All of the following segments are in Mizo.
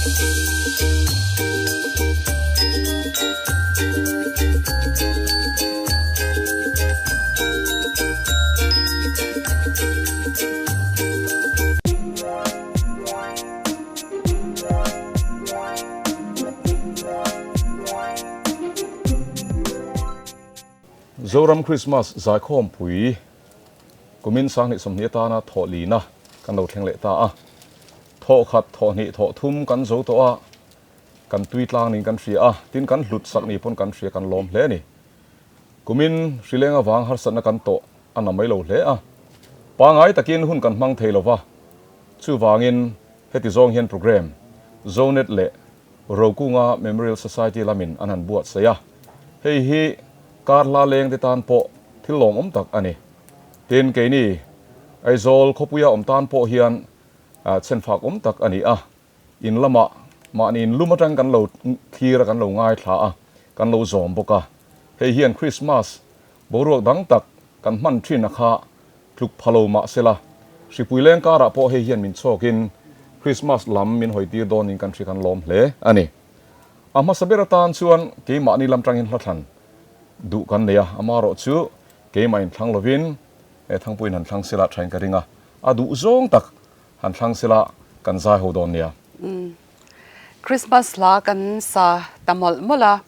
Zoram Krismas zaikhawmpui kumin 2020 atana thawhlina kan lo thleng leh ta a. Thawh khat, thawh hnih, thawh thum kan zo tawh a, kan tui tlang niin kan hria a, tin kan hlut sak ni pawn kan hria kan lawm hle a ni. Kumin hrileng avang harsatna kan tawh a na mai lo hle a, pangai takin hun kan hmang thei lova, chuvangin heti zawng hian programme Zonet leh Rokunga Memorial Society lamin an han buatsaih a, hei hi kar hla leng te tan pawh thil lawmawm tak a ni. Tin, keini Aizawl khawpuia awm tan pawh hian chhenfak awm tak a ni a, in lamah mahni in lum atang kan lo thlir a, kan lo ngaithla a, kan lo zawm bawk a. Hei hian Krismas boruak dang tak kan hman thin a kha tluk pha lo mah sela, hripui leng karah pawh hei hian min chhawkin Krismas lam min hawi tir dawnin kan hri kan lawm hle a ni. A hmasa ber atan chuan keimahni lam tangin hlathlan duh kan nei a, amaherawh chu keimah in thlang lovin Thangpuiin han thlang sela thain ka ring a, a duh zawng tak han thlang sela kan zai ho dawn nia. Christmas hla kan sa ta mawlh mawlh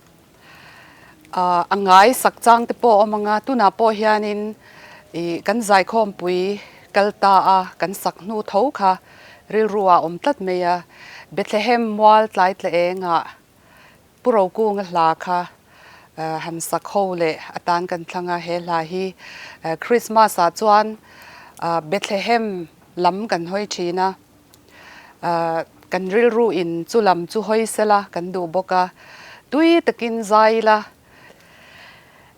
a, a ngai sak chang te pawh a awm ang a, tunah pawh hianin ih kan zaikhawmpui kal ta a, kan sak hnu tho kha rilru ah a awm tlat mai a, Bethlehem mual tlai tla engah Pu Rokunga hla kha han sak ho leh atan kan thlang a, he hla hi Christmas ah chuan Bethlehem lam kan hawi thin a, kan rilru in chu lam chu hawi sela kan duh bawk a, tui takin zai ila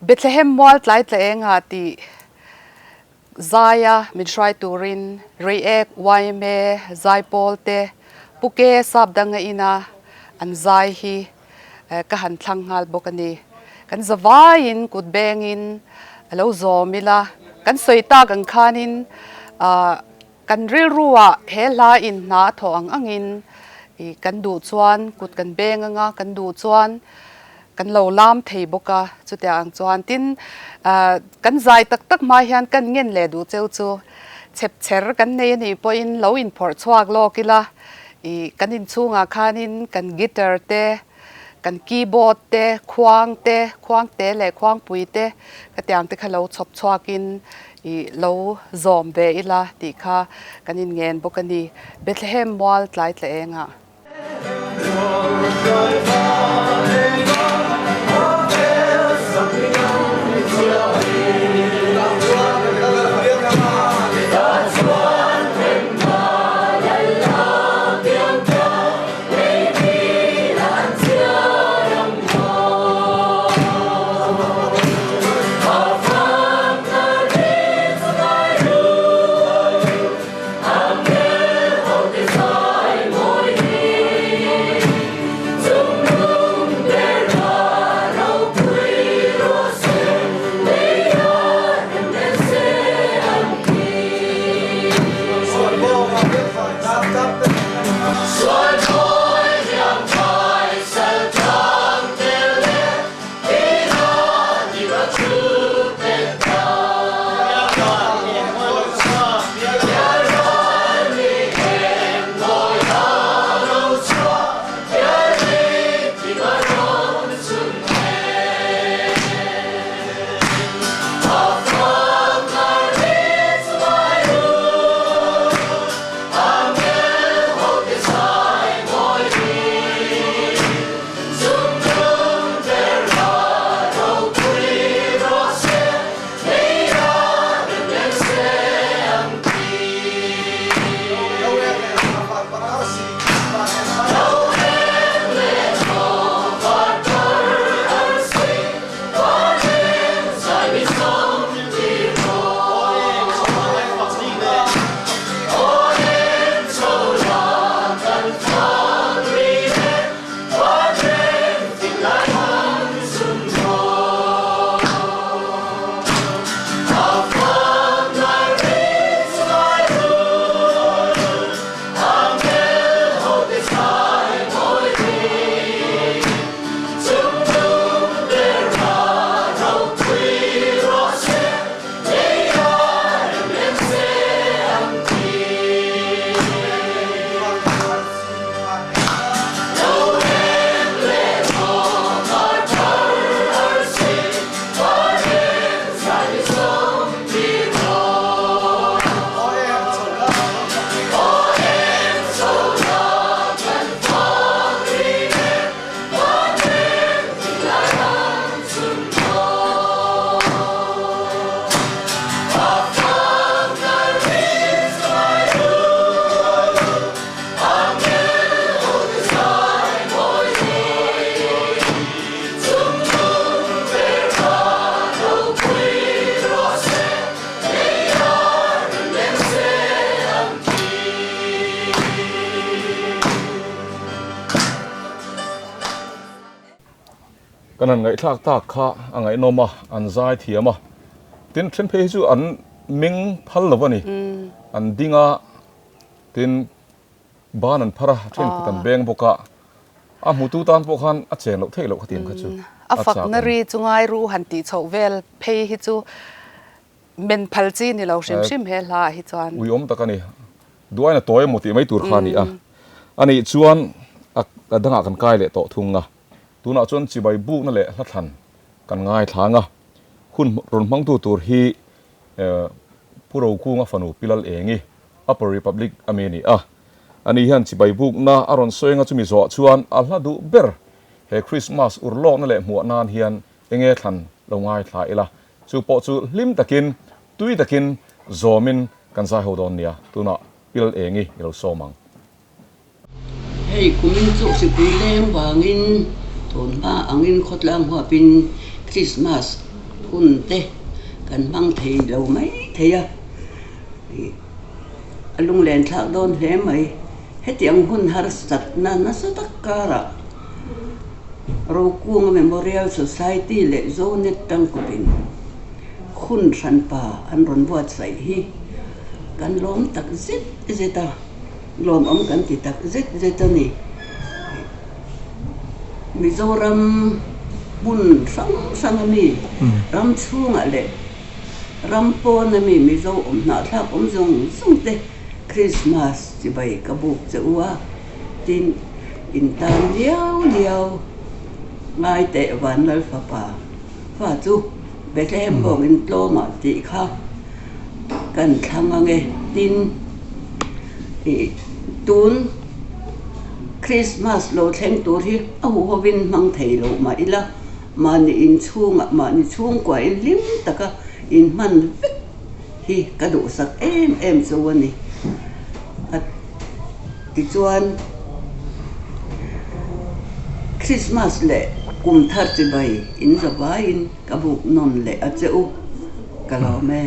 Bethlehem mual tlai tla engah tih Zaia min hruai turin Reiek yma Zaipawl te Pu Ke Sapdanga ina an zai hi ka han thlang nghal bawk a ni. Kan zavaiin kut bengin a lo zawm ila, kan sawi tak ang khanin kan rilruah he hla in hna a thawh ang angin kan duh chuan kut kan beng anga kan duh chuan Kan lo lam thei bawk a, chutiang ang chuan tin kan zai tak tak hma hian kan ngen leh duh cheu chu chhep chher kan nei a nih pawhin lo inphawrh chhuak lawk ila ih kan inchhungah khanin kan guitar te, kan keyboard te, khuang te, khuang te leh khuangpui te khatiang te kha lo chhawp chhuakin ih lo zawm ve ila tih kha kan inngen bawk a ni. Bethlehem mual tlai tla engah. Kan han ngaihthlak tak kha a ngaihnawm a, an zai thiam a. Tin, then phei hi chu an meng phal lo a ni. An ding a, tin ban an phar a, then kut an beng bawk a. A hmutu tan pawh khan a chen loh theih loh khatiang kha chu A fakna ri chu ngai ru han tih chhoh vel phei hi chu Men phal chi ni lo hrim hrim he hla ah hi chuan. Ui awm tak a ni. Duain a tawi emaw tih mai tur kha a ni a. A nih chuan a dangah kan kai leh tawh thung a. Tunah chuan chibai bukna leh hla thlan kan ngaithlang a. Hun rawn hmangtu tur hi Pu Rokunga fanu Pi Lal Engi, Upper Republic a mi a ni a. Ani hian chibai bukna a rawn sawi anga chumi zawhah chuan a hla duh ber he Krismas urlawkna leh hmuah nan hian enge thlan lo ngaithla ila. Chu pawh chu hlim takin, tui takin zawmin kan zai ho dawn nia, tunah pil engi i lo sawm ang. Hei kumin chu sipui leng vangin tun hma angin khawtlang huapin Krismas hun te kan hmang thei lo mai thei a, a lunglen thlak dawn hle mai. Hetiang hun harsatna nasa tak karah Rokunga Memorial Society leh Zonet tangkupin hun hranpa an rawn buatsaih hi kan lawm tak zet zet a, lawmawm kan ti tak zet zet a ni. Mizoram hmun hrang hrang a mi, ram chhungah leh ram pawn a mi Mizo awm hnahthlak awm zawng zawng te Krismas chibai ka buk che u a. Tin, in tan liau liau ngai teh Vanlal fapa fa chu Bethlehem bawngin tlawmah tih kha kan thlang ang e. Tin, ih tun Christmas lo thleng tur hi a huhovin hmang thei lo mah ila, mahni inchhungah mahni chhungkuain hlim taka inhman vek hi ka duhsak em em chu a ni. A tichuan Christmas leh kum thar chibai in zavaiin ka buk nawn leh a che u ka lawm e.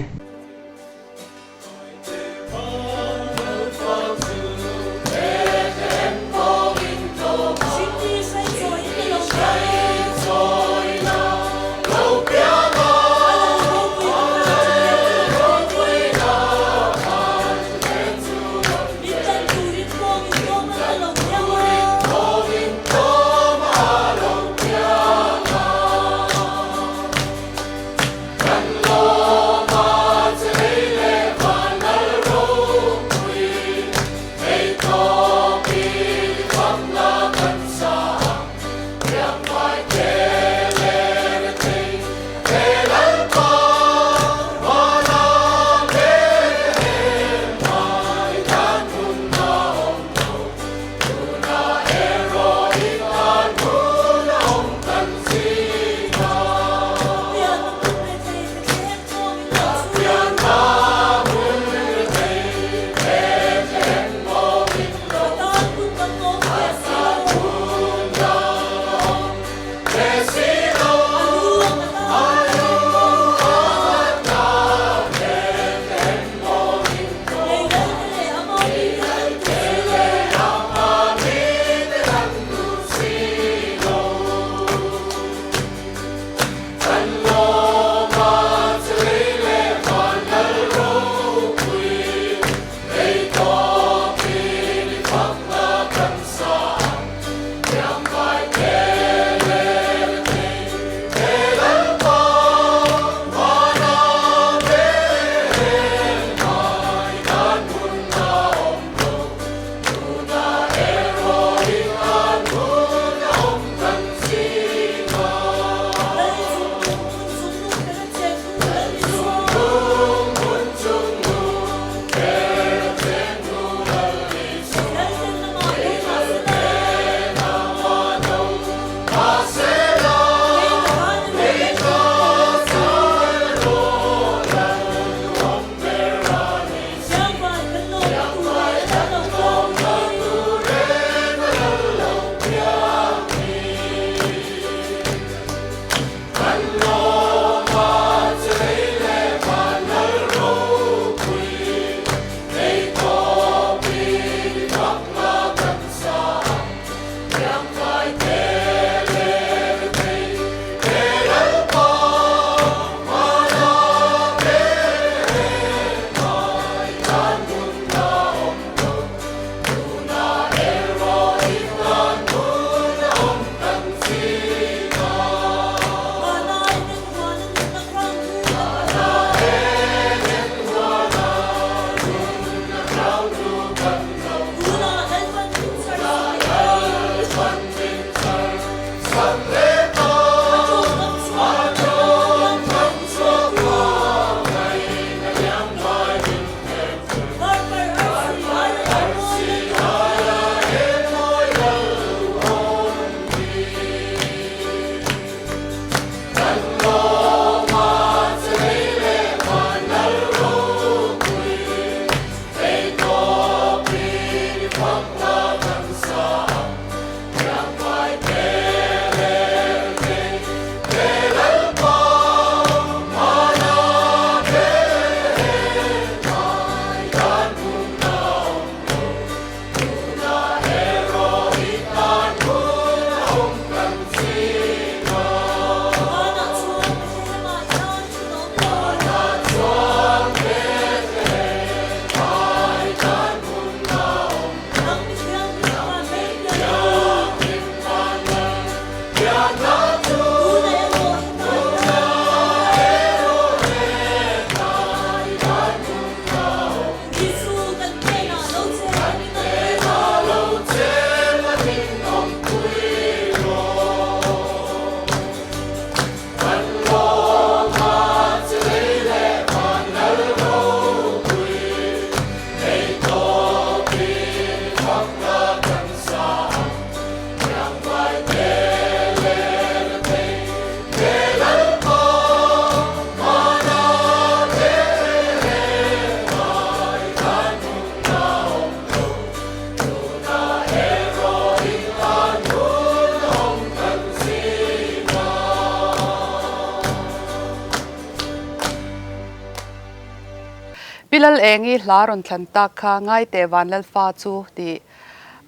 Pi Lal Engi hla rawn thlan tak kha Ngaite Vanlalfa chu tih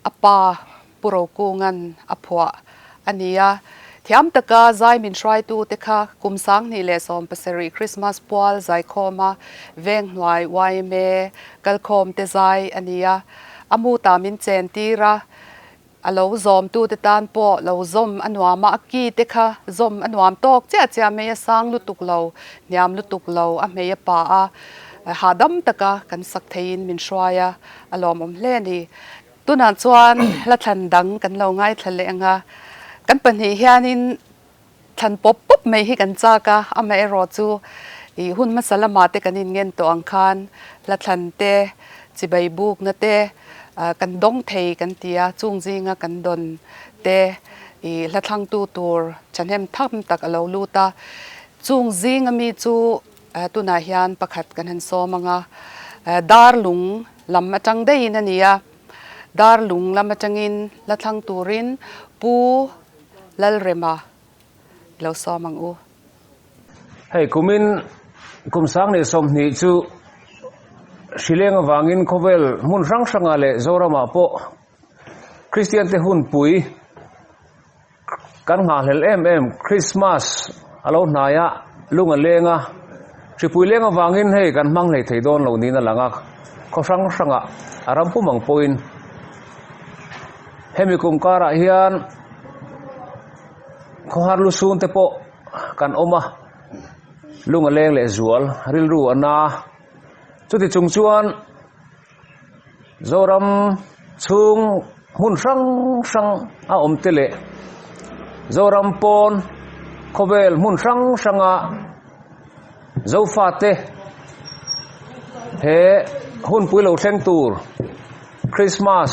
a pa Pu Rokunga'n a phuah a ni a. Thiam taka zai min hruaitute kha kum 2017 Krismas pual zaikhawma Venghnuai yma kalkhawmte zai a ni a. A mutah min chen tir a, a lo zawmtute tan pawh lo zawm a nuam a, a ki te kha zawm a nuam tawk chiah chiah mai a, sang lutuk lo, hniam lutuk lo, a hmei a pa a, hahdam taka kan sak theiin min hruai a, a lawmawm hle a ni. Tunah chuan hla thlan dang kan lo ngaithla leh ang a, kan pahnih hianin thlan pawp pawp mai hi kan chak a, amaherawh chu ih hun hmasa lamah te kan inngen tawh ang khan hla thlan te, chibai bukna te kan dawng thei kan ti a, chung zinga kan dawn te ih hla thlangtu tur thahnem tham tak a lo lut a, chung zinga mi chu tunah hian pakhat kan han sawm ang a, darlung lam atang daihin a ni a, darlung lam atangin la thlang turin Pu Lalrema i lo sawm ang u. Hei kumin kum 2020 chu hrileng avangin khawvel hmun hrang hrangah leh Zoramah pawh Kristian te hunpui Kan nghahhlelh em em Christmas a lo hnai a, lung a leng a, hripui leng avangin hei kan hmang hlei thei dawn lo niin a lang a, khaw hrang hrangah a ram pum ang pawhin hemi kum karah hian khawhar lu sun te pawh kan awm a, lung a leng leh zual rilru a na. Chuti chung chuan Zoram chhung hmun hrang hrang a awm te leh Zoram pawn khawvel hmun hrang hranga Zofate he hunpui lo thleng tur Christmas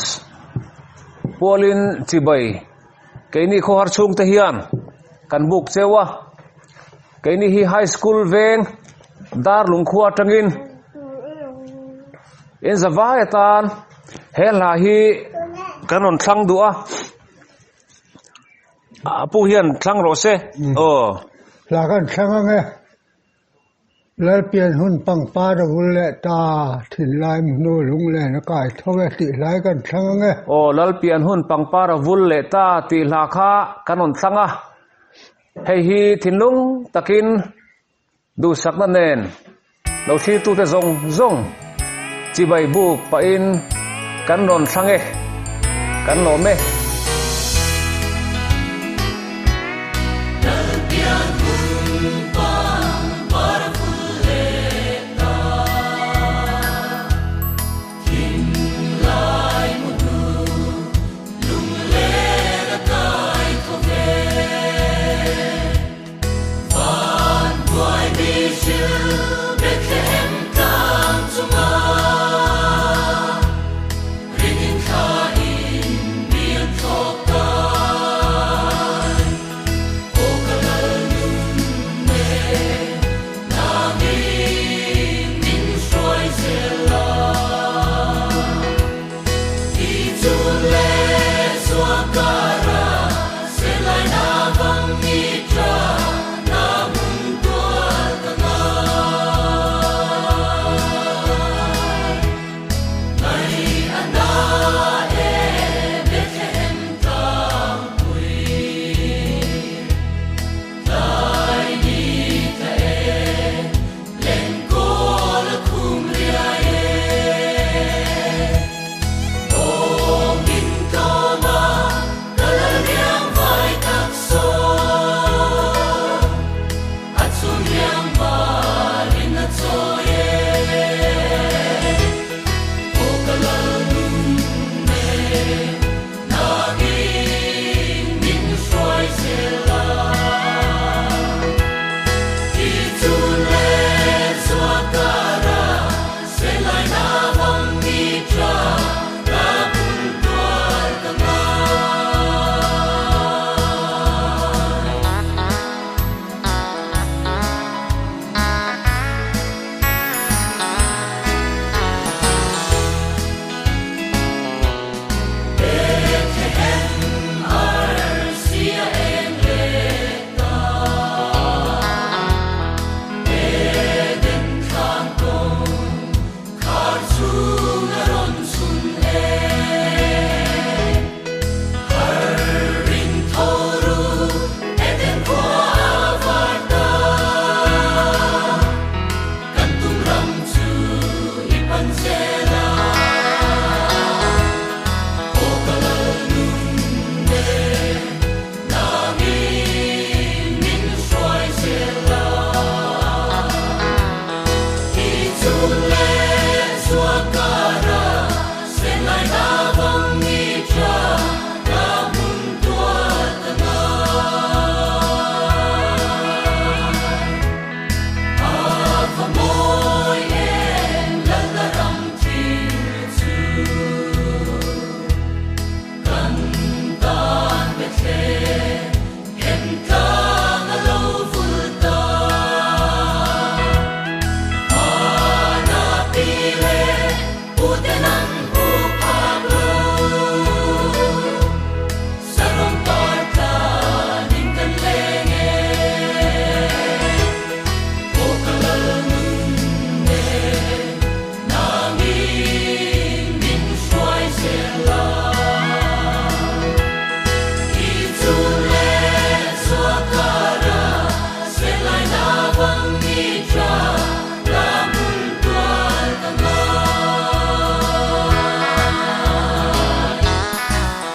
pualin chibai keini khawhar chhungte hian kan buk cheu a. Keini hi High School veng Darlung khua atangin in zavai atan he hla hi kan rawn thlang duh a a pu hian thlang rawh se aw. Hla kan thlang ang e. Lalpian hun pangpar a vul leh ta, thinlai hnu lunglen a kai tho e tih hlai kan thlang ang e. Aw Lalpian hun pangpar a vul leh ta tih hla kha kan rawn thlang a. Hei hi thinlung takin duhsakna nen lo thlirtute zawng zawng chibai buk pahin kan rawn thlang e, kan lawm e.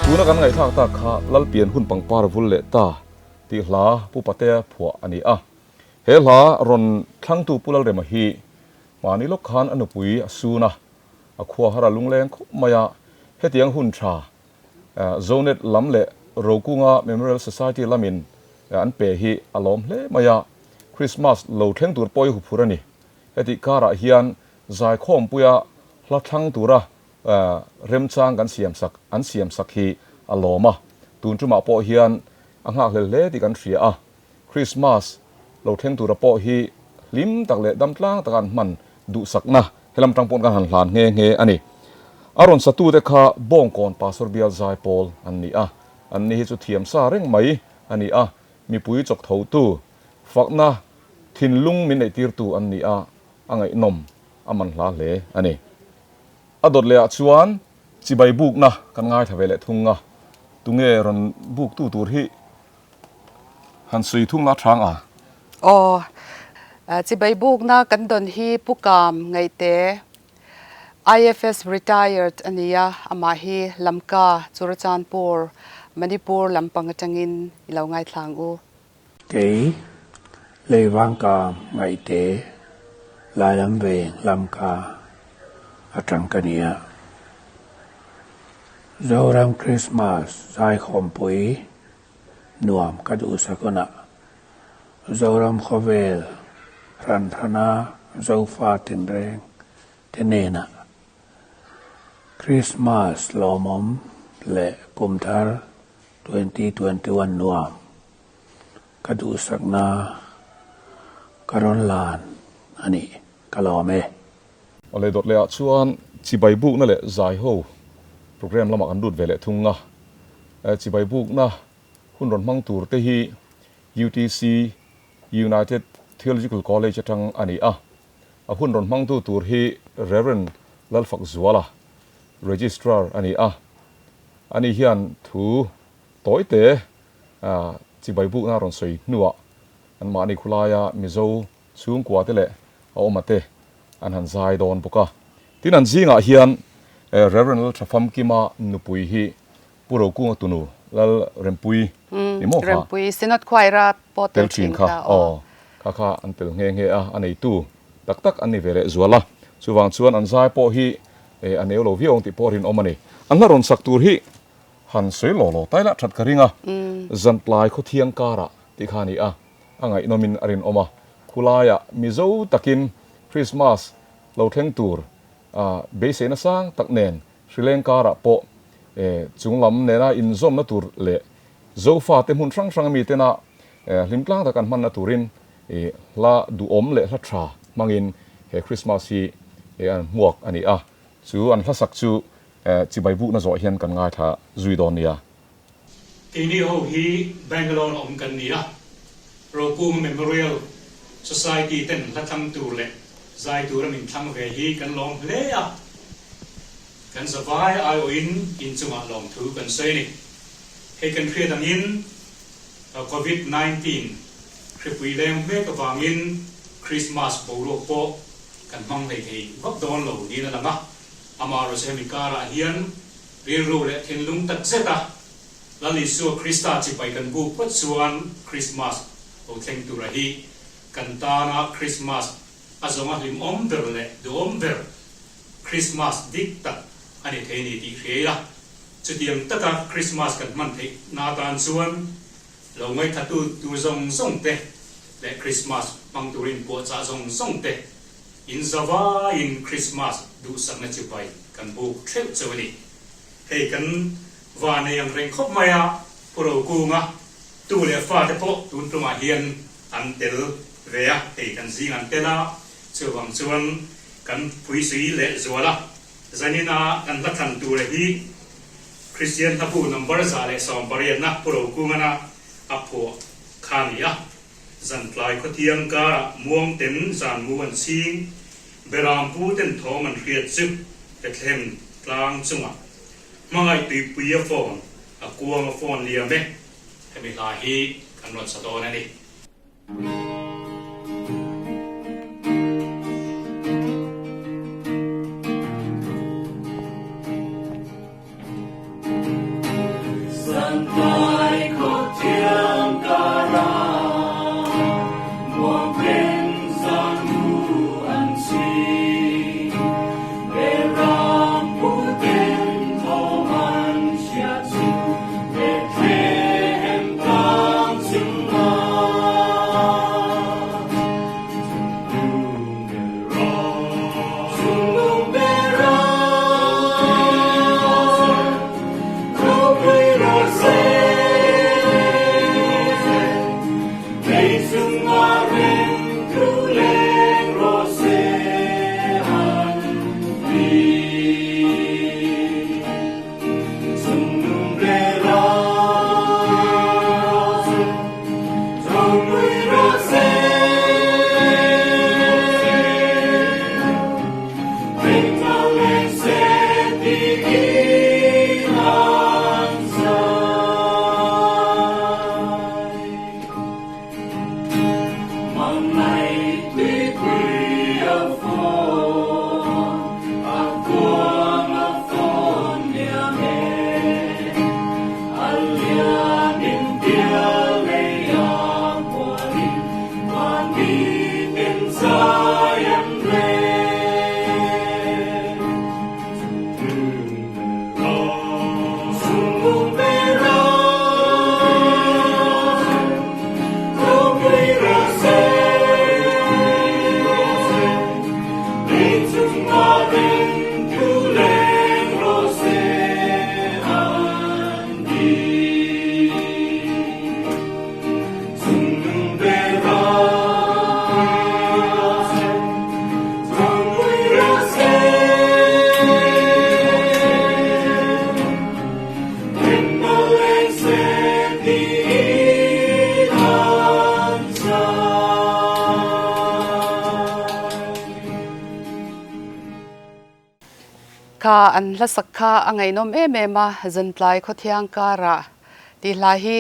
Tuna kan ngaihthlak tak kha Lalpian hun pangpar vul leh ta tih hla Pu Patea phuah a ni a. He hla rawn thlangtu Pu Lalrema hi mahni lawk khan a nupui a sun a, a khua har a lungleng khawp mai a, hetiang hun tha Zonet lam leh Rokunga Memorial Society lamin an pe hi a lawm hle mai a, Krismas lo thleng tur pawh i huphur a ni. Hetih karah hian zaikhawmpuia hla thlang tura remchang kan siamsak an siamsak hi a lawm a, tun tumah pawh hian a nghakhlel hle tih kan hria a, Krismas lo thleng tura pawh hi hlim tak leh damtlang taka an hman duhsakna helam tang paw'n kan han hlan nghe nghe a ni. A rawn satute kha Bawngkawn Pastor Bial Zaipawl an ni a, anni hi chu thiam sa reng mai a ni a, mipui chawk thotu, fakna thinlung min neihtirtu an ni a, a ngaihnawm a man hla hle a ni. A dawt lehah chuan chibai bukna kan ngaithla ve leh thung a, tunge rawn buktu tur hi han sawi thung la thang a? Aw, chibai bukna kan dawn hi Pu Kam Ngaihte, IFS retired a ni a, amah hi Lamka, Churachandpur, Manipur lampang atangin i lo ngaithla ang u. Kei, Leivangka Ngaihte, Lailam Veng Lamka atang ka ni a. Zoram Krismas zaikhawmpui nuam ka duhsak hunah Zoram khawvel hran hrana Zofa tinreng te hnenah Krismas lawmawm leh kumthar 2021 nuam ka duhsakna ka rawn lan a nih ka lawm e. Awle dawt leh ah chuan chibai bukna leh zai ho program lamah kan lut ve leh thung a, chibai bukna hun rawn hmang tur te hi UTC, United Theological College atang a ni a, a hun rawn hmangtu tur hi Rev. Lalfakzuala, Registrar a ni a, ani hian thu tawi te chibai bukna rawn sawi hnuah anmahni khulaia Mizo chhungkua te leh a awma te an han zai dawn bawk a. Tin, an zingah hian Rev. Lalthafamkima nupui hi Pu Rokunga tunu Lal Rempui ni maw kha? Rempui, Synod Choir-a pawh tel thin kha aw. Kha kha an tel nghe nghe a, a neitu tak tak an ni ve leh zual a. Chuvang chuan an zai pawh hi a neu lo viau ang tih pawh rinawm a ni. An hla rawn sak tur hi han sawi law law tai lah that ka ring a, Zantlai khawthiang karah tih kha a ni a, a ngaihnawmin a rinawm a. Khulaiah Mizo takin Krismas lo thleng tur beiseina sang tak nen Hrileng karah pawh chunglam nena inzawmna tur leh Zofate hmun hrang hranga mitena hlimtlang tak an hmanna turin hla duhawm leh hla tha hmangin he Krismas hi an hmuak a ni a. Chu an hlasak chu chibai bukna zawh hian kan ngaithla zui dawn nia. Keini ho hi Bangalore a awm kan ni a, Rokunga Memorial Society ten hla thlang tur leh zai tura min thlang ve hi kan lawm hle a, kan zavai aiawhin inchungah lawmthu kan sawi a ni. Hei kan hriat angin Covid 19 hripui leng mek avangin Christmas boruak pawh kan hmang hlei thei vak dawn lo niin a lang a, amaherawhchu hemi karah hian Rilru leh thinlung tak zet a Lal Isua Krista chipai kan buk phawt chuan Krismas lo thleng tura hi kan tana Krismas a zawnga hlimawm ber leh duhawm ber Krismas dik tak a ni thei ni tih hria ila. Chutiang taka Krismas kan hman theih na atan chuan lo ngaihthatu tur zawng zawng te leh Krismas hmang turin puahchah zawng zawng te In zavaiin Krismas duhsakna chipai kan buk theuh cheu a ni. Hei kan va nei ang reng khawp mai a, Pu Rokunga tu leh fate pawh tun tumah hian an tel ve a, hei kan zing an tel a, chuvang chuan kan phuisui leh zual a, zanina kan hla thlan tura hi Kristian hlabu number 118na Pu Rokungana a phuah kha a ni a. Zantlai khawthiang karah muang ten zan mu an chhing, Beram pu ten thawm an hriat chu Bethlehem tlang chungah hmangaih tuipui a phone, a kuang a phone liam e, hemi hla hi kan rawn sa dawn a ni. Kha an hlasak kha a ngaihnawm em em a, zantlai khawthiang karah tih hla hi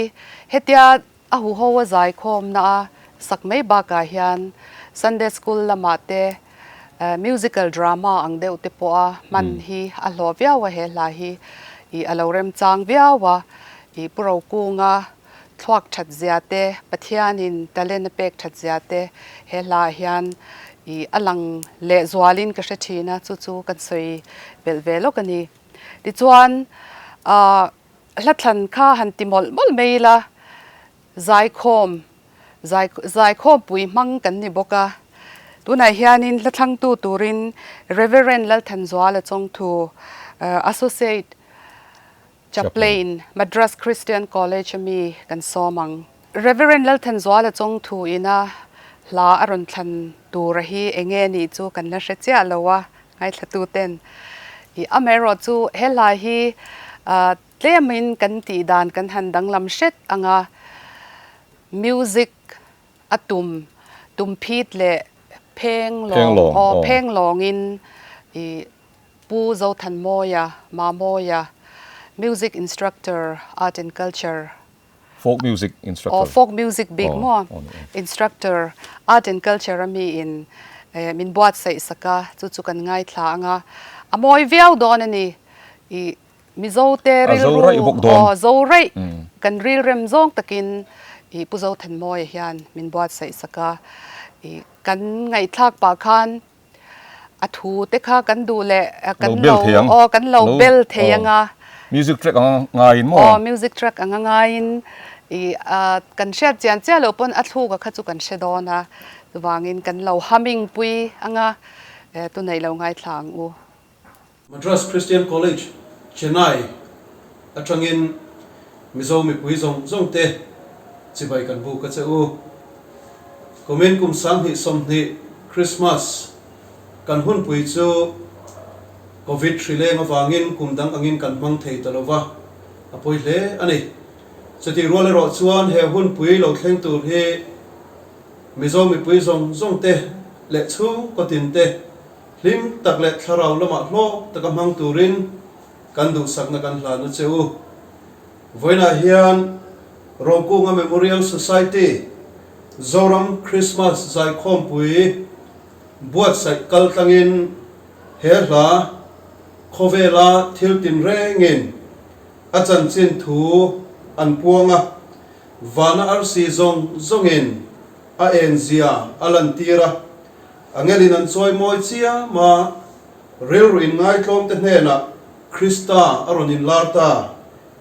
hetia a huho a zaikhawmna a sak mai bakah hian Sunday School lamah te musical drama ang deuh te pawha hman hi a hlawh viau a, he hla hi ih a lo remchang viau a, ih Pu Rokunga thluak that zia te, Pathianin talent a pek that zia te he hla ah hian ih a lang leh zualin ka hre thin a, chu chu kan sawi belh ve lawk a ni. Tichuan ah hla thlan kha han ti mawlh mawlh mai ila, zaikhawm zai zaikhawmpui hmang kan ni bawk a, tunah hianin hla thlangtu turin Reverend Lalthanzuala Chawngthu Associate Chaplain, Madras Christian College a mi kan sawm ang. Rev. Lalthanzuala Chawngthu ina hla a rawn thlan tura hi enge nih chu kan la hre chiah lo a, ngaithlatu ten. I amaherawh chu he hla hi tlemin kan tih dan kan han danglam hret ang a, music a tum, tum phit leh pheng lawng, aw pheng lawngin i Pu Zothanmawia, Mamawia, Music Instructor, Art and Culture. Folk Music Instructor. Aw, Folk Music bik maw? Instructor, Art and Culture a mi in min buatsaih sak a, chu chu kan ngaithla ang a, a mawi viau dawn a ni. I Mizo te rilru, aw, zo raih kan rilrem zawng takin i Pu Zothanmawia hian min buatsaih sak a, i kan ngaihthlak pah khan A thu te kha kan duh leh kan lo aw kan lo bel thei anga. Music track anga ngaiin maw? Aw music track anga ngaiin i kan hriat chian chiah loh pawn a thluka kha chu kan hre dawn a, chuvangin kan lo humming pui anga tunei lo ngaithla ang u. Madras Christian College, Chennai atangin Mizo mipui zawng zawng te chibai kan buk a che u. Kumin kum 2020 Christmas kan hunpui chu Covid hri leng avangin kum dang angin kan hmang thei ta lova, a pawi hle a ni. Chutih rual erawh chuan he hunpui lo thleng tur hi Mizo mipui zawng zawng te leh chhungkaw tin te Hlim tak leh thlarau lamah hlawk taka hmang turin kan duhsakna kan hlan a che u. Vawiinah hian Rokunga Memorial Society Zoram Christmas Zaikhawmpui buatsaih kaltlangin he hla khawvela thil tinrengin. A chanchin thu an puang a, vana arsi zawng zawngin a en zia a lantir a, angelin an chawimawi chiam a, rilru inngaitlawmte hnenah Krista a rawn inlar ta,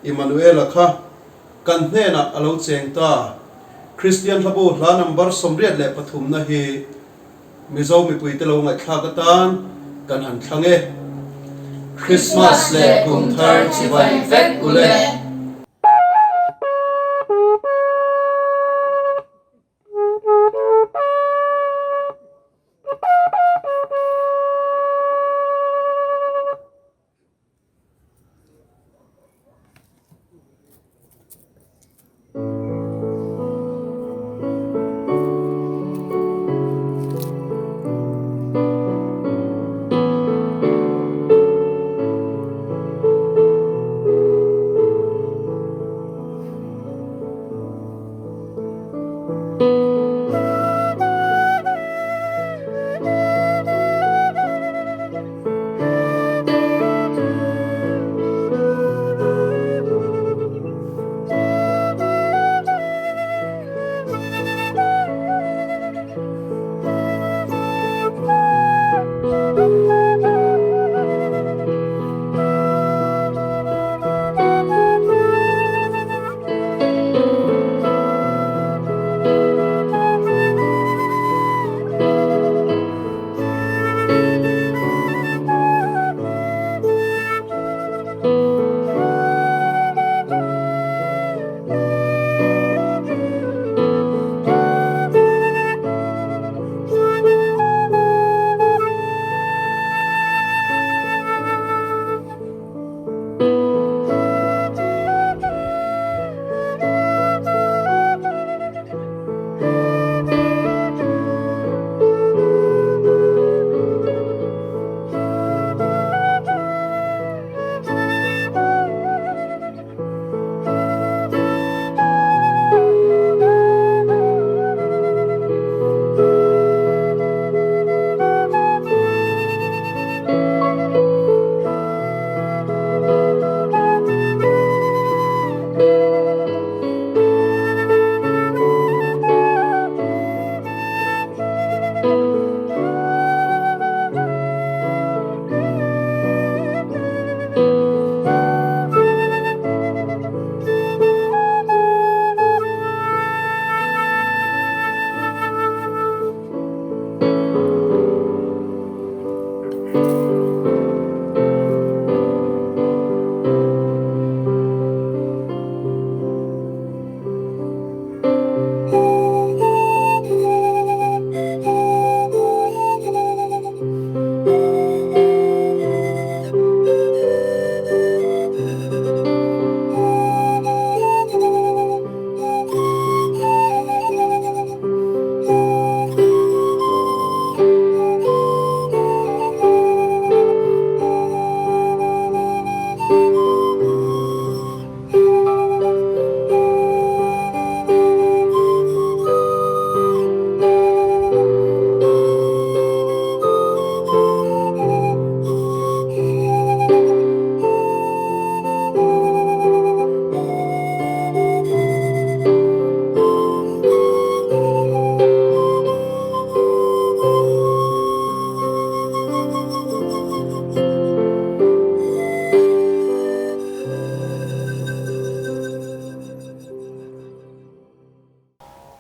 Immanuela kha kan hnenah a lo cheng ta. Kristian hlabu hla number 83 na hi Mizo mipuite lo ngaihthlak atan kan han thlang e. Christmas leh kum thar chibai vek ule.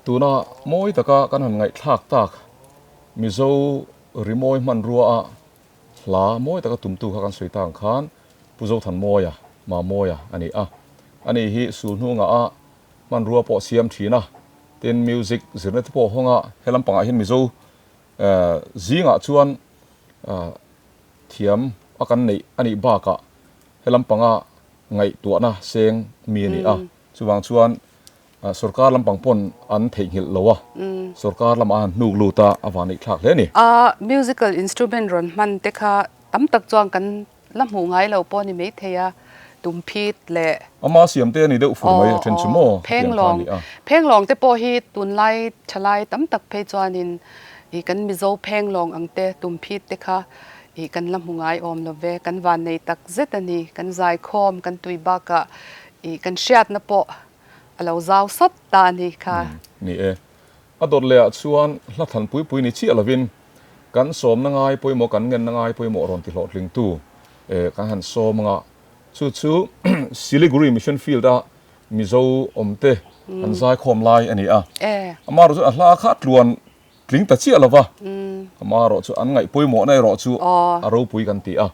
Tuna mawi taka kan han ngaihthlak tak Mizo rimawi hmanrua a hla mawi taka tumtu kha kan sawi ta ang khan Pu Zothanmawia, Mamawia a ni a. Ani hi sulhnungah a hmanrua pawh siam thin a, tin music zirna te pawh hawng a, he lampangah hian Mizo zingah chuan thiam a kan neih a nih bakah he lampanga ngaihtuahna seng mi a ni a. Chuvang chuan sorkar lampang pawn an theihnghilh lo a, sorkar lamah a han hnuk lut a, a van eihthlak hle a ni. A musical instrument rawn hman te kha tam tak chuan kan la hmuh ngai lo pawh a ni maithei a, tumphit leh. Ama siam te a ni deuh fur mai a then chu maw hetiang kha a ni a. Phenglawng te pawh hi tunlai thalai tam tak phei chuanin ih kan Mizo phenglawng ang te tumphit te kha. Ih kan la hmu ngai awm lo ve, kan vannei tak zet a ni, kan zaikhawm kan tui bakah ih kan hriatna pawh a lo zau sawt ta a ni kha. Ni e, a dawt leh ah chuan hla than pui pui ni chiah lovin kan sawmna ngai pawimawh kan ngenna ngai pawimawh rawn ti hlawhtlingtu kan han sawm anga chu chu Siliguri Mission Field a Mizo awmte an zaikhawm lai a ni a, amaherawh chu a hla kha tluan Tling ta chiah lova, amaherawh chu an ngaih pawimawhna erawh chu a ropui kan ti a,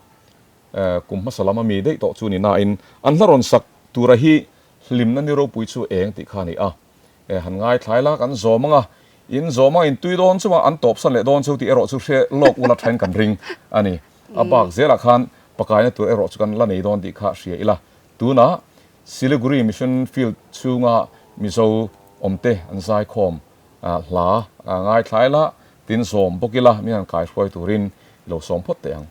kum hmasa lama mi daih tawh chu ni nain an hla rawn sak tura hi hlimna ni ropui chu eng tih kha a ni a, han ngaithlai la kan zawm anga, in zawm anga in tui dawn chunga an tawpsan leh dawn chu tih erawh chu hre lawk ula thain kan ring a ni. A bak zelah khan pakaina tur erawh chu kan la nei dawn tih kha hria ila, tunah Siliguri Mission Field chhunga Mizo awmte an zaikhawm Hla ngaithlai la, tin zawm bawk ila min han kaihruai turin i lo sawm phawt teh ang.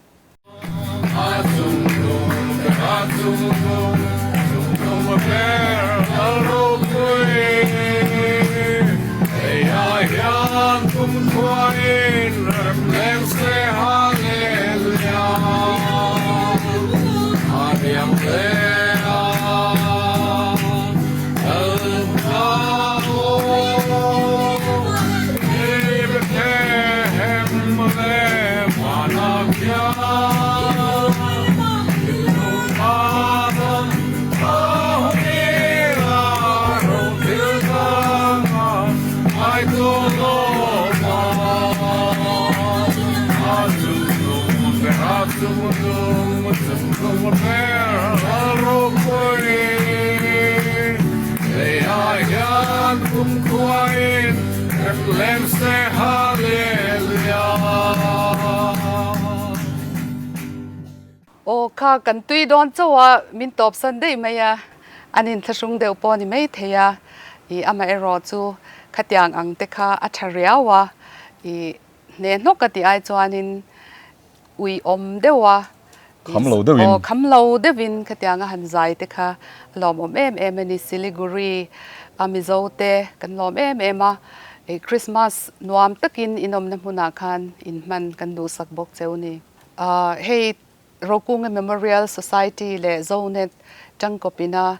Aw kha kan tui dawn chauh a, min tawp san daih mai a, an inthlahrung deuh pawh a ni mai thei a, ih amaherawh chu khatiang ang te kha a tha riau a, ih hne hnawk a tih ai chuanin ui awm deuh a, Kham lo deuhin. Aw, kham lo deuhin khatianga han zai te kha a lawmawm em em a ni. Siliguri a Mizo te kan lawm em em a, ih Christmas nuam takin inawmna hmunah khan inhman kan duhsak bawk cheu ni. Hei Rokunga Memorial Society leh Zonet tangkawpina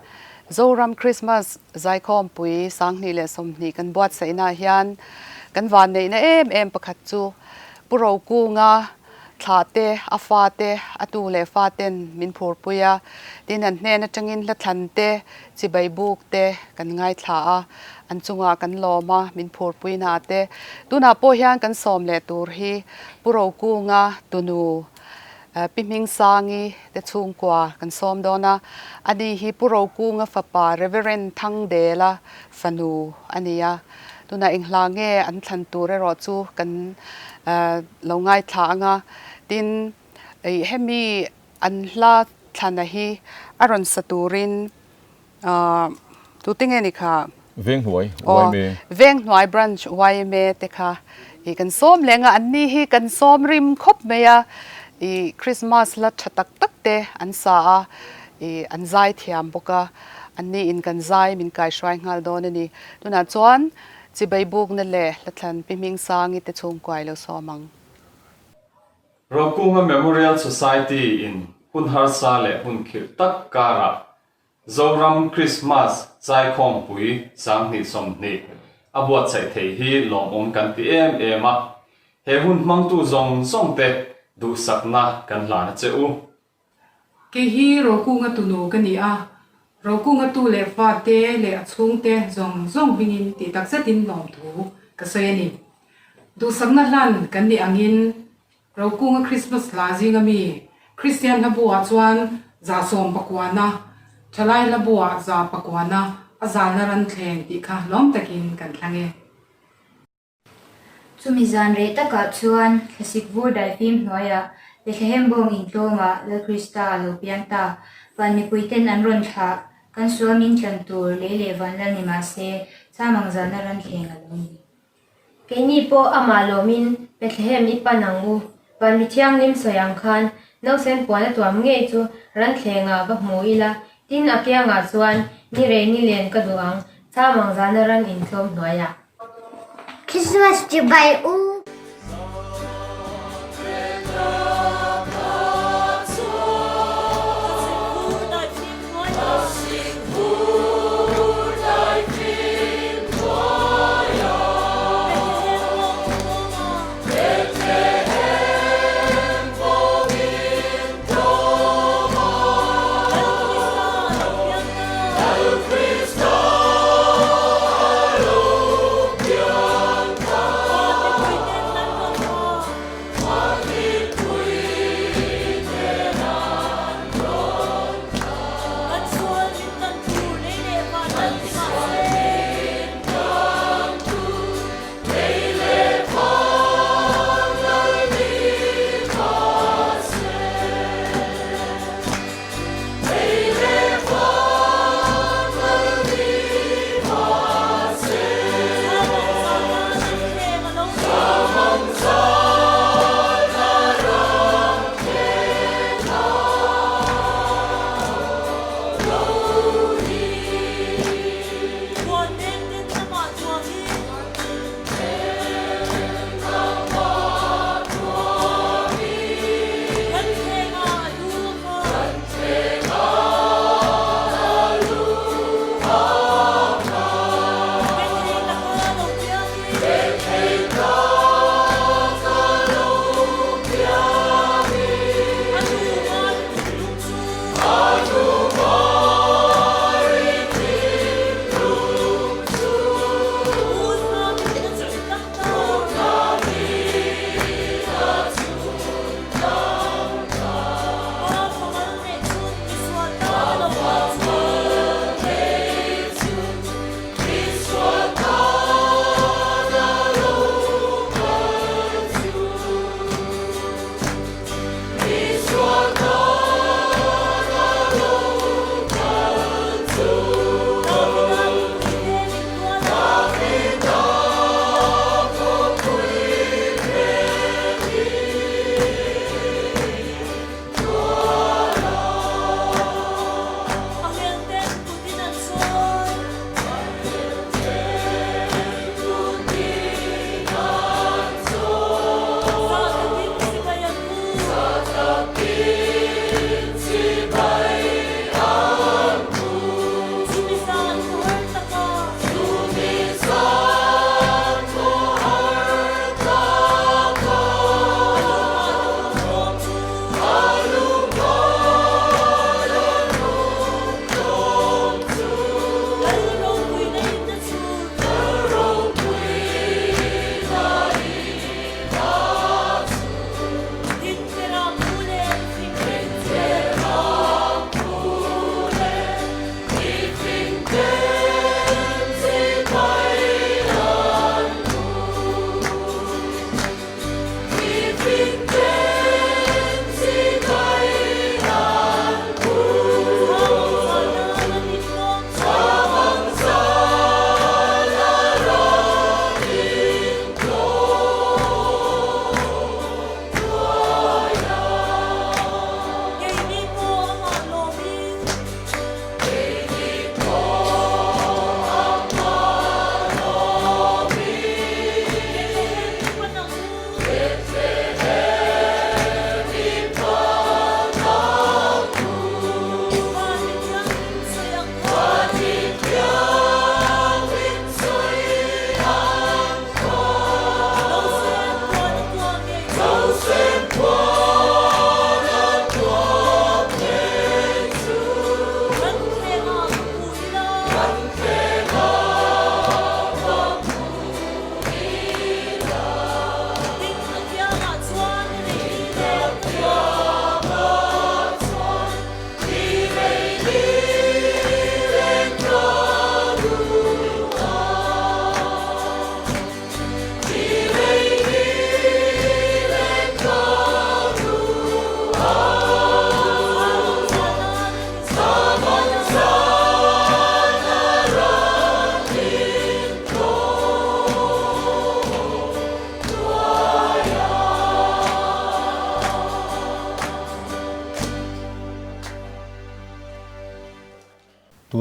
Zoram Christmas zaikhawmpui 2020 kan buatsaihnaah hian kan vanneihna em em pakhat chu Pu Rokunga thlah te, a fa te, a tu leh fa ten min phurpui a, tin an hnen atangin hla thlan te, chibai buk te kan ngaithla a, an chungah kan lawm a, min phurpui na te. Tunah pawh hian kan sawm leh tur hi Pu Rokunga tunu Pi Hmingsangi te chhungkua kan sawm dawn a, ani hi Pu Rokunga fapa Reverend Thangdela fanu a ni a. Tunah eng hla nge an thlan tur erawh chu kan lo ngaithla ang a, tin hemi an hla thlana hi a rawn sa turin tute nge ni kha? Venghnuai yma. Venghnuai Branch yma te kha ih kan sawm leng a, anni hi kan sawm rim khawp mai a, ih Christmas hla tha tak tak te an sa a, ih an zai thiam bawk a, anni in kan zai min kaihruai nghal dawn a ni. Tunah chuan chibai bukna leh Hlathlan Pi Hmingsangi te chhungkuai lo sawm ang. Rokunga Memorial Society in hun harsa leh hun khirh tak karah Zoram Krismas Zaikhawmpui 2020 a buatsaih thei hi lawmawm kan ti em em a, he hun hmangtu zawng zawng te duhsakna kan hlan a che u. Kei hi Rokunga tunu ka ni a, Rokunga tu leh fate leh a chhungte zawng zawng hmingin tih tak zetin lawmthu ka sawi a ni. Duhsakna hlan kan nih angin Rokunga Krismas hla zinga mi Kristian hlabu-ah chuan 190, Thalai hlabu-ah 109 a zalna ran thleng tih kha lawm takin kan thlang e. Chumi zan reh takah chuan thlasik vur daifim hnuaiah Bethlehem bawng intlawmah Lal Krista a lo piang ta. Van mipuiten an rawn thlah, kan sual min tlan tur lei leh van lal ni mah se, cham ang zana ran thleng a lo ni. Keini pawh amah lawmin Bethlehem i pan ang u. Van mi thianghlim sawi ang khan nausen puan a tuam ngei chu ran thlengah va hmu ila, tin a kiangah chuan ni rei ni len ka duh ang, cham ang zana ran intlawm hnuaiah. Christmas chibai u.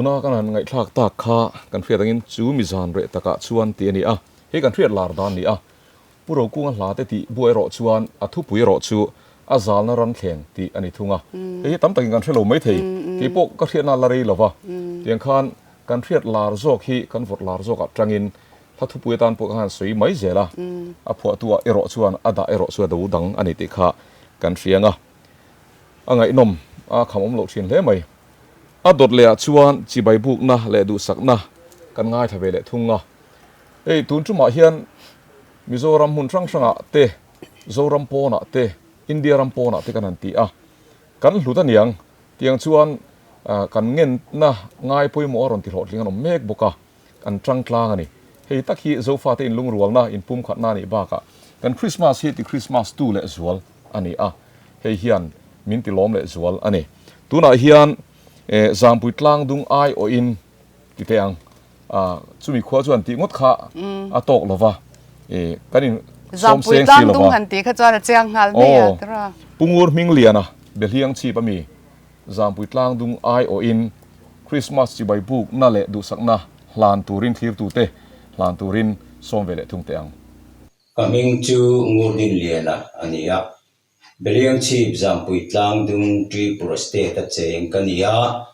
Tuna kan han ngaihthlak tak kha kan hriat angin chu mi zan reh takah chuan tih a ni a, hei kan hriat lar dan a ni a. Pu Rokunga hla te tih buai erawh chuan a thupui erawh chu a zalna ram thleng tih a ni thung a. Hei hi tam takin kan hre lo maithei, kei pawh ka hriatna la rei lo va. Tiang khan kan hriat lar zawk hi kan vawrh lar zawkah tangin hla thupui atan pawh ka han sawi mai zel a. A phuahtu ah erawh chuan a dah erawh chu a do dang a ni tih kha kan hria ang a. A ngaihnawm a kham awm loh thin hle mai. A dawt leh ah chuan chibai bukna leh duhsakna kan ngaithla ve leh thung a. Hei tun tumah hian Mizoram hmun hrang hrangah te, Zoram pawnah te, India ram pawnah te kan han ti a, kan hlut a niang tiang chuan kan ngenna ngai pawimawh a rawn ti hlawhtling an awm mek bawk a, an tang tlang a ni. Hei tak hi Zofate inlungrualna, inpumkhatna a nih bakah kan Krismas hi ti Krismas tu leh zual a ni a, hei hian min ti lawm leh zual a ni. Tunah hian Zampui tlangdung aiawhin ti teh ang. Chumi khua chuan tih ngawt kha a tawk lo va, kan in sawm seng si lo va. Zampui tlangdung han tih kha chuan a chiang nghal mai a tira. Pu Ngur Hmingliana Behliang chhip a mi Zampui tlangdung aiawhin Krismas chibai bukna leh duhsakna hlan turin thlirtute hlan turin sawm ve leh thung teh ang. Ka hming chu Ngurdinliana a ni a, Behliang chhip Zampui tlangdung Tripura State a cheng ka ni a,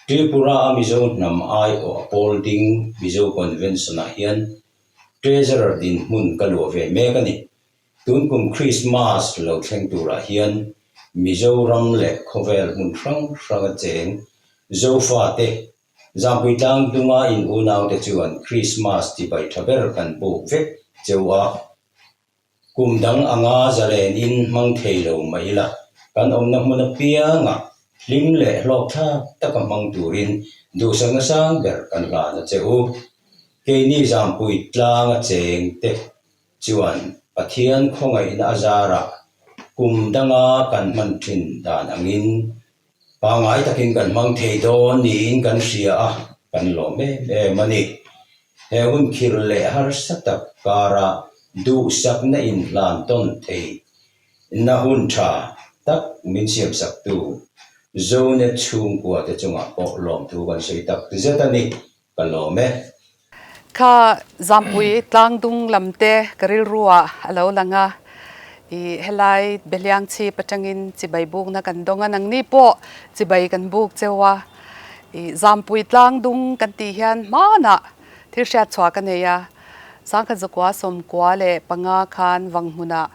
Tripura a Mizo hnam aiawh a pawl ding Mizo Convention ah hian Treasurer dinhmun ka luah ve mek a ni. Tun kum Christmas lo thleng turah hian Mizoram leh khawvel hmun hrang hrang a cheng Zofate, Zampui tlang dunga in unaute chuan Christmas chibai tha ber kan buk vek cheu a. Kum dang anga zalenin hmang thei lo mah ila, kan awmna hmun apiangah hlim leh hlawkthlak taka hmang turin duhsakna sang ber kan hlan a che u. Keini Zampui tlanga cheng te chuan Pathian khawngaihna a zarah kum danga kan hman thin dan angin Pangngai takin kan hmang thei dawn niin kan hria a, kan lawm em em a ni. He hun khirh leh harsa tak kara duhsakna inhlan tawn thei na hun tha tak min siamsaktu Zonet chhungkua te chungah pawh lawmthu kan sawi tak zet a ni. Ka lawm e. Kha Zampui tlangdung lam te ka rilru ah a lo lang a, i helai Behliang chhip atangin chibai bukna kan dawng a, nangni pawh chibai kan buk cheu a, i Zampui tlangdung kan tih hian hmanah thil hriat chhuah ka nei a, Sangkhat zakua sawmkua leh panga khan Vanghmunah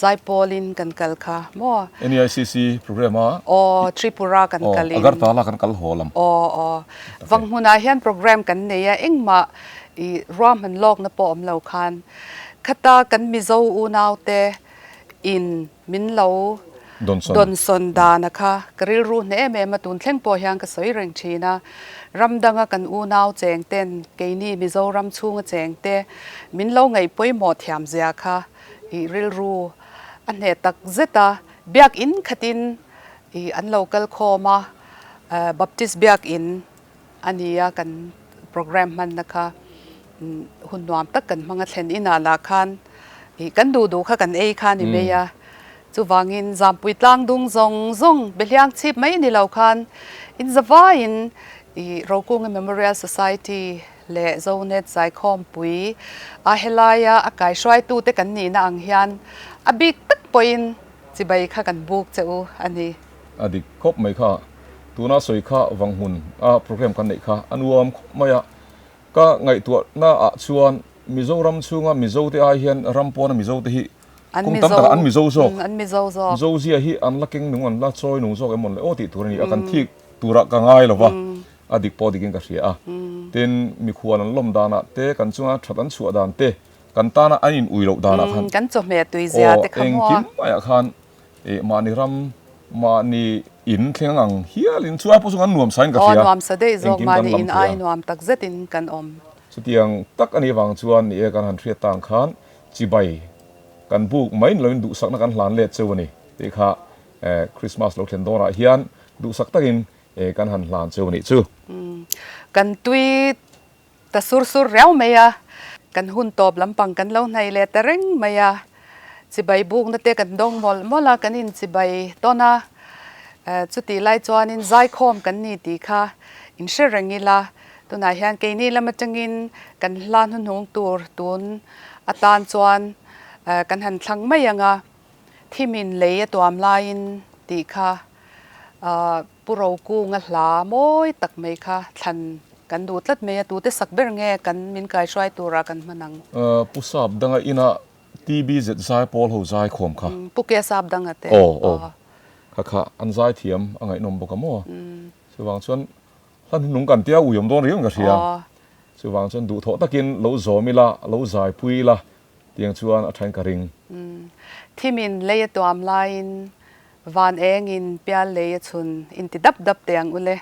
Zaipawlin kan kal kha maw? NEICC program a. Aw, Tripura kan kalin. Aw, Agartala kan kal haw lam. Aw, aw. Vanghmunah hian program kan nei a, engmah i ruahman lawkna pawh awm lo khan. Khata kan Mizo unaute in min lo dawnsawn dana kha ka rilru hneh em em a, tun thleng pawh hian ka sawi reng thin a. Ram danga kan unau cheng ten, keini Mizoram chhunga cheng te min lo ngaih pawimawh thiam zia kha. I rilru a hneh tak zet a, biakin khatin i an lo kal khawm a, Baptist biakin a ni a kan program hmanna kha hun nuam tak kan hmang a thlen inah lah khan i kan duh duh kha kan ei kha a ni mai a, chuvangin Zampui tlang dung zawng zawng Behliang chhip mai ni lo khan in zavaiin i Rokunga Memorial Society leh Zonet Zaikhawmpui a helaia a kaihruaitute kan nihna ang hian a bik tak pawhin chibai kha kan buk che u a ni. A dik khawp mai kha, tuna sawi kha Vanghmun a program kan neih kha a nuam khawp mai a, ka ngaihtuahna ah chuan Mizoram chhunga Mizo te ai hian ram pawna Mizo te hi kawng tam takah an Mizo zawk, Mizo zia hi an la keng nung an la chawi nung zawk em mawn le aw tih tur a ni a, kan thik turah ka ngai lo va. A dik pawh dikin ka hria a. Tin, mikhual an lawm danah te, kan chunga that an chhuah dan te, kan tana an in ui loh danah khan. Kan chawhmeh tui zia te kha maw? Aw, engkim maiah khan mahni ram, mahni in thleng ang hialin chu ai pawh chu kan nuam sain ka hria. Aw, nuam sa daih zawk, mahni in ai nuam tak zetin kan awm. Chutiang tak a nih vang chuan ni e kan han hriat tang khan chibai kan buk mai ni loin duhsakna kan hlan let cheu a ni tih kha Christmas lo thlen dawnah hian duhsak takin E kan han hlan cheu nih chu. Kan tui ta sur sur riau mai a, kan hun tawp lampang kan lo hnai leh ta reng mai a, chibai bukna te kan dawng mawlh mawlh a, kan in chibai tawn a, chutih lai chuanin zaikhawm kan ni tih kha In hre reng ila, tunah hian keini lam atangin kan hla hnuhnung tur tun atan chuan kan han thlang mai ang a, thimin lei a tuam laiin tih kha Pu Rokunga hla mawi tak mai kha thlan kan duh tlat mai a, tute sak ber nge kan min kaihruai tura kan hman ang? Pu Sap danga ina TBZ zai pawl ho zai khawm kha. Pu Ke Sap danga te. Aw aw. Kha kha an zai thiam a ngaihnawm bawk a maw? Chuvang chuan hla hnuhnung kan tia ui awm dawn riau in ka hria. Chuvang chuan duhthawh takin lo zawm ila, lo zaipui ila tiang chuan a thain ka ring. Thimin lei a tuam laiin van engin pial lei a chhun inti dap dap teh ang ule.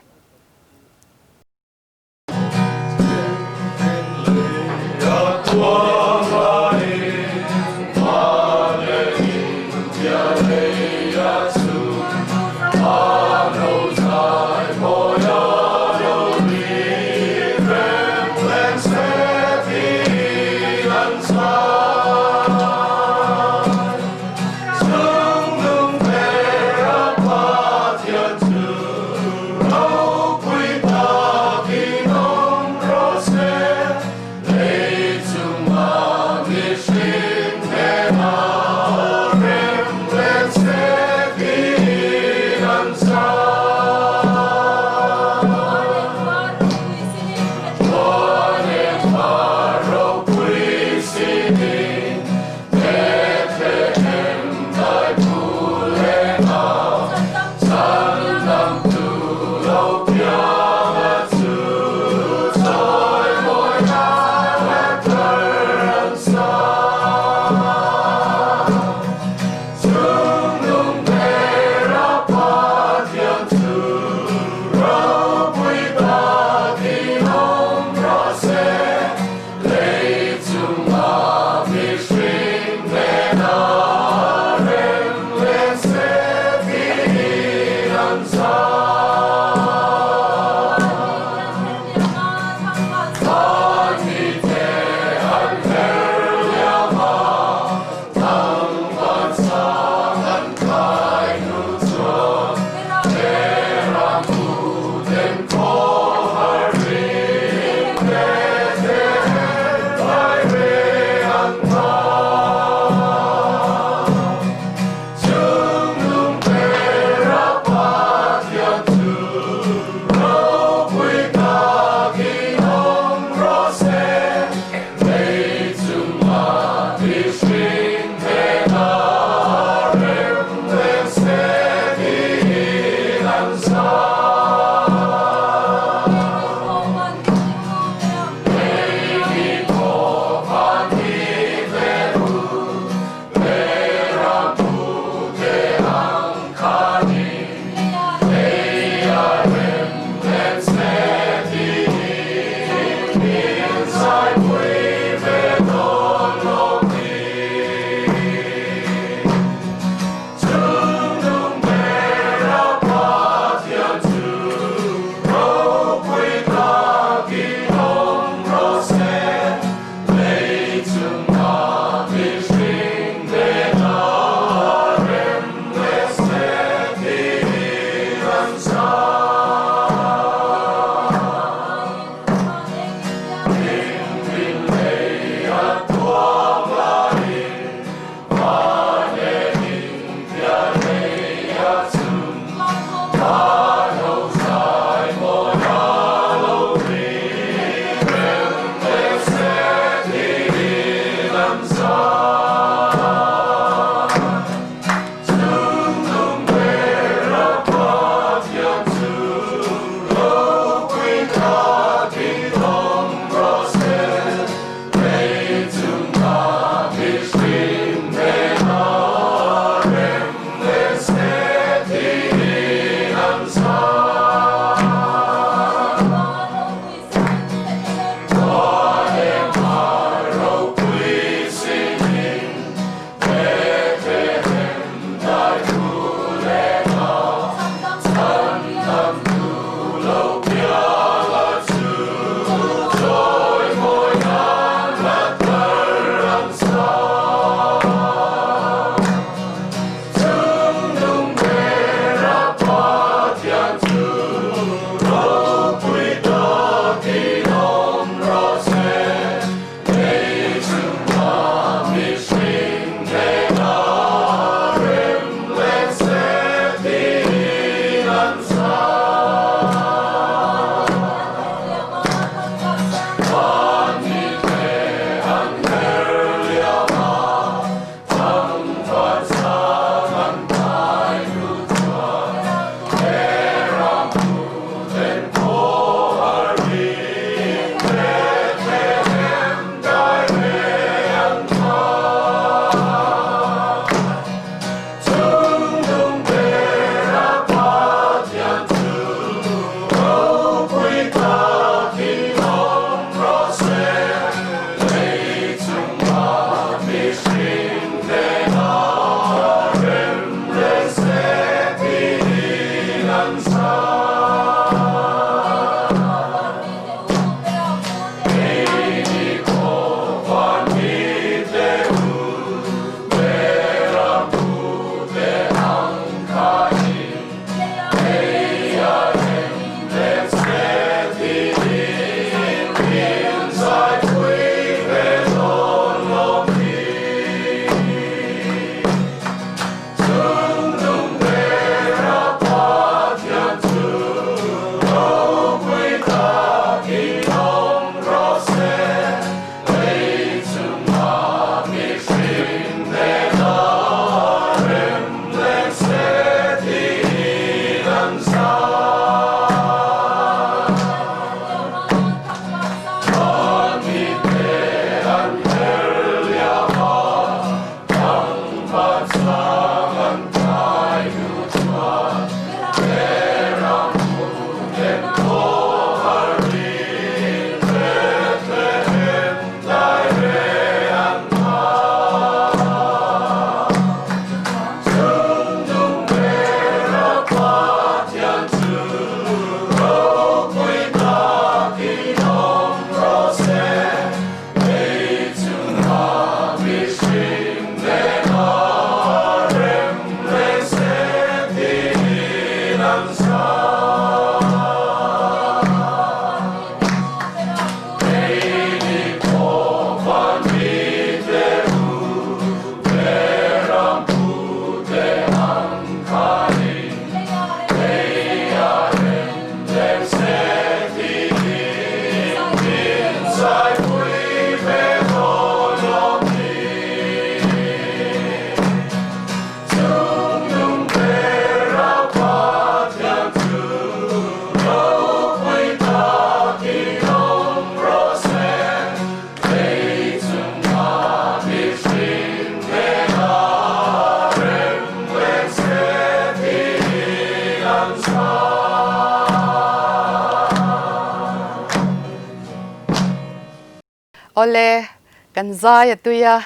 Awle, kan zai a tui a,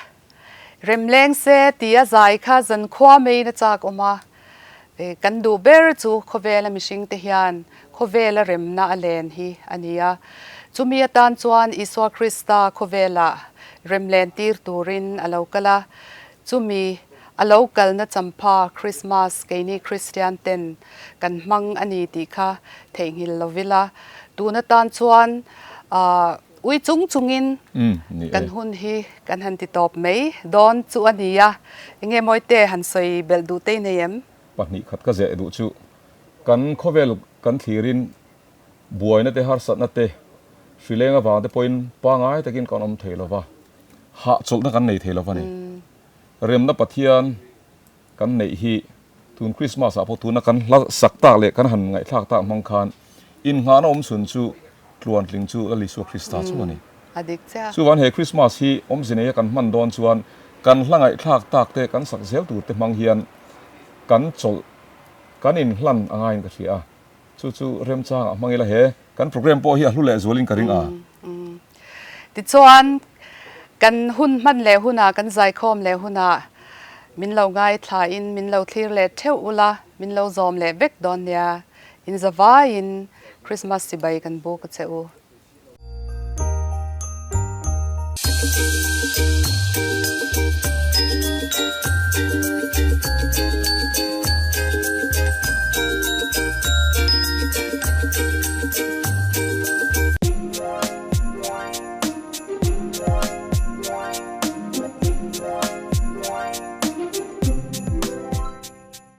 rem leng se ti a zai kha zankhua maiin a chak awm a, kan duh ber chu khawvela mihring te hian khawvela remna a len hi a ni a. Chumi atan chuan Isua Krista khawvela rem len tir turin a lo kal a, chumi a lo kalna champha Krismas keini Kristian ten kan hmang a ni tih kha theihnghilh lo ila, tun atan chuan ui chung chungin kan hun hi kan han ti tawp mai dawn chu a ni a, enge Mawite han sawi belh duh te i nei em? Pahnih khat ka zeh duh chu kan khawvel kan thlirin buaina te harsatna te hrileng avang te pawhin pangai takin kan awm thei lo va, hahchawlhna kan nei thei lo va ni. Remna Pathian kan neih hi tun Krismas ah pawh tuna kan hla sak tak leh kan han ngaihthlak tak hmang khan innghahna awm chhun chu tluantling chu Lal Isua Krista chu a ni. Chuvan he Krismas hi awmze neia kan hman dawn chuan kan hla ngaihthlak tak te kan sak zel tur te hmang hian kan chawlh kan inhlan a ngaiin ka hria a. Chu chu remchangah hmang ila he kan program pawh hi a hlu leh zualin ka ring a. Tichuan, kan hun hman leh hunah, kan zaikhawm leh hunah min lo ngaithlain min lo thlir leh theuh ula, min lo zawm leh vek dawn nia. In zavaiin Christmas chibai kan buk a che u.